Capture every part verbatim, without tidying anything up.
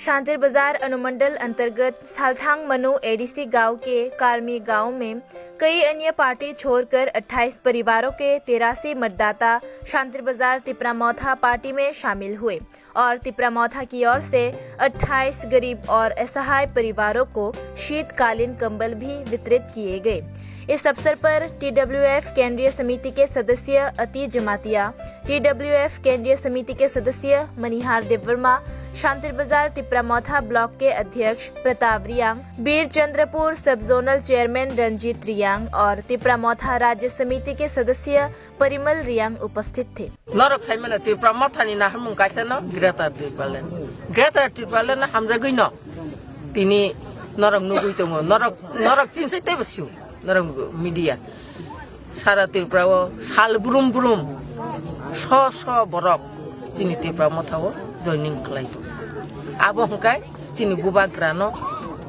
शांतिर बाजार अनुमंडल अंतर्गत सालथांग मनु एडीसी गांव के कार्मी गांव में कई अन्य पार्टी छोड़कर अट्ठाईस परिवारों के तिरासी मतदाता शांतिर बाजार तिपरा मौथा पार्टी में शामिल हुए और तिपरा मौथा की ओर से अट्ठाईस गरीब और असहाय परिवारों को शीतकालीन कंबल भी वितरित किए गए। इस अवसर पर टीडब्ल्यूएफ केंद्रीय समिति के सदस्य अति जमातिया, टीडब्ल्यूएफ केंद्रीय समिति के सदस्य मनिहार देववर्मा, शांतिर बाजार तिपरा मौथा ब्लॉक के अध्यक्ष प्रताप रियांग, बीर चंद्रपुर सब जोनल चेयरमैन रंजीत रियांग और तिपरा मौथा राज्य समिति के सदस्य परिमल रियांग उपस्थित थे। Norok sai mano Tripura mothani naharmung kaisa no Greater Tipraland. Greater Tipraland no hamjagwi no tini norok nugwi tongo. Norok, norok chinsai teibo sio. Norok media. Sara Tripura o sal brum brum so so borok chini Tripura motha o joining khlai tongo. Abo hwnkhe chini bubagra no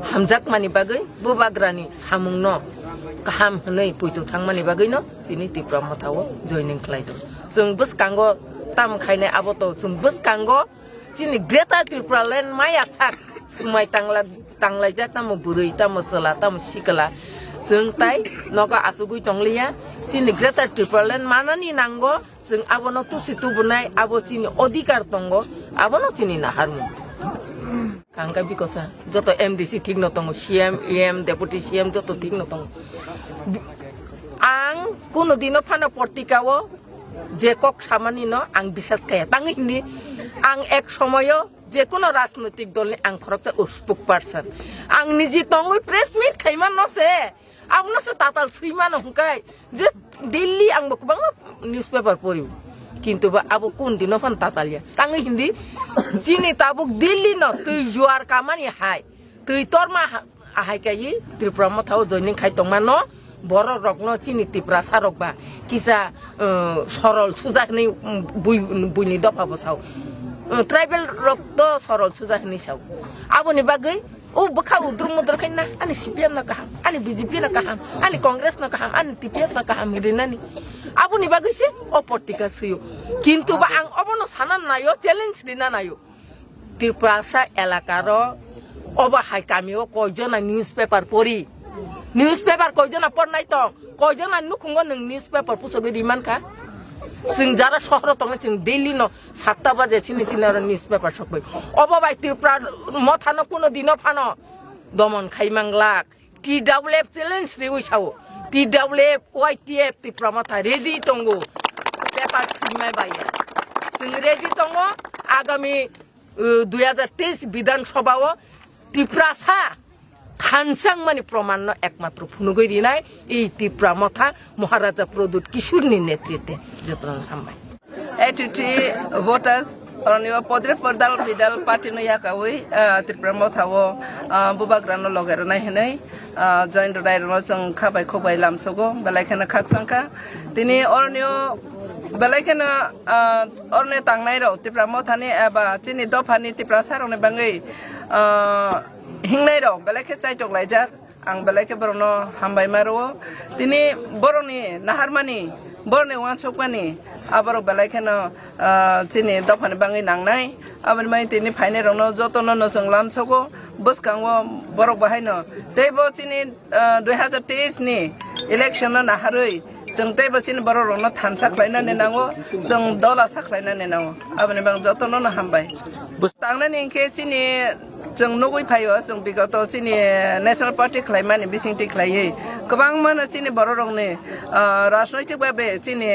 hamjakmani bagwi, bubagra ni samung no kaham hwnwi puito thangmani bagwi no tini Tripura motha o joining khlai tongo. Chwng bwskango tam khainai abo to, chwng bwskango chini Greater Tipraland maya sak swmai tangla-, tanglaijak, tamo bwrwi, tamo chwla, tamo sikla. Chwng tai nogo achugwi tongliya, chini Greater Tipraland manani nango, chwng abono tusi tubunai, abo chini odhikar tongo, abono chini naharmung. Kangka bikosa, joto M D C thikno tongo, C M, E M, Deputy C M joto thikno tongo. Ang kuno dino phano portika o je kok samani no ang bisas kaya. Tangwi hindi ang ek somoyo je kuno rajnoitik dol ni ang khoroksa spokesperson. Ang niji tongwi press meet khaima no se. Abono se tatal swi mano hwnkhe je daily ang bo kwbangma newspaper pori. Kintu ba abo kun dino phan tatal ya. Tangwi hindi chini tabuk daily no twi juar kamani hai. Twi torma ha-, ahai kai Tripura motha o joining khai tongma no borok rok no chini Tiprasa rok ba kisa, uh, sorol suja hinwi, um, bui, buini dopha bo sao. Uh, tribal rok to sorol suja hinwi sao. Aboni bagwi o bwkha udrum mudrum khai na ani C P M no kaham, ani B J P no kaham, ani Congress no kaham, ani T P F no kaham rinani. Aboni bagwi se o portika swiyo. Kintu ba ang obono sana nayo, challenge rina nayo. Tiprasa elakaro obo hai kamio koijona newspaper pori? Newspaper koijona pornai tong? Koijona nukhungo nwng newspaper pusogwi rimankha? Chwng jara sohoro tongnai, chwng daily no satta baje chini chini oro newspaper sokwi. Obo bai Tripura mothano kuno dino phano domon khai manglak. T W F challenge riwi sao. T W F, Y T F Tipra Motha ready tongo. Paper thumnai bai. Chwng ready tongo. Agami, uh, dui hajar teis Bidhan Sabha o Tiprasa thansang mani proman no ekmatro phunugwi rinai ei Tipra Motha Maharaja Pradyut Kishore ni netritwe. Jotono hambai. Eighty-three voters, oroni o podre podal bidal party no yakawi, ah, Tripura Motha o, ah, bubagra no loge rwnai hinwi, ah, join rwnai rwno chwng kha bai khok bai lamsogo, belai kheno khakchangkha. Tini oroni o belai kheno, ah, oroni tangnai rok Tripura Motha ni eba chini dopha ni Tiprasa rok ni bangwi, ah, hingnai rok belai khe chaitok laijak. Ang belai khe borokno hambai ma rwo. Tini borokni naharmani, borokni uansukmani, aborok belai kheno, ah, chini dophani bangwi nangnai. Aboni bagwi tini phainairokno jotono no chwng lamsogo. Bwskango borok bahaino teibo chini, ah, dui hajar teis ni election no naharwi chwng teibo chini borok rokno thansa khlainani nango, chwng dola sa khlainani nango. Aboni bagwi jotono no hambai. Tangnani hinkhe chini chwng nugwi phaio, chwng bigoto chini National Party khlaimani bisingtwi khlaiwi kwbangmano chini borok rokni, ah, rajnoitik babe chini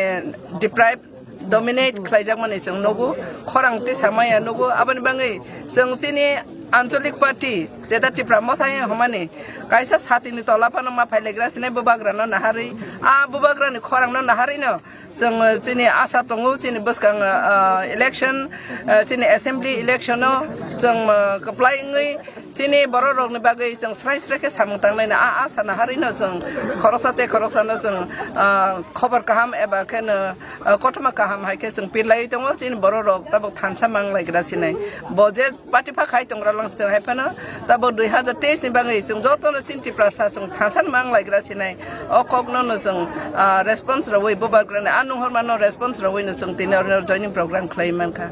deprive, dominate khlaijakmani chwng nugo, khorang tisa maya nugo. Aboni bagwi chwng chini Anchalik Party, jeta Tipra Motha hwnmani kaisa satini tola phano ma phailagra sinai bubagrano naharwi, a bubagrani khorangno naharwino chwng chini asa tongo, chini bwskang, ah, election, ah, chini assembly election-o chwng, ah, kwplai wngwi chini borok rokni bagwi chwng srai srai khe samung tanglaina a asa naharwino chwng khoroksa tei khoroksano chwng, ah, khobor kaham eba kheno, ah, kothoma kaham hai khe chwng pirlaiwi tongo. Chini borok rok tabuk thansa manglaigra sinai. Bo je party pha khai tongra lang sitwng hai phano tabuk dui hajar teis ni bagwi chwng jotono chini Tiprasa chwng thansa manglaigra sinai. O kokno no chwng, ah, response rwui bubagrani a nunghormano response rwui no chwng tini oro joining program khlai mankha.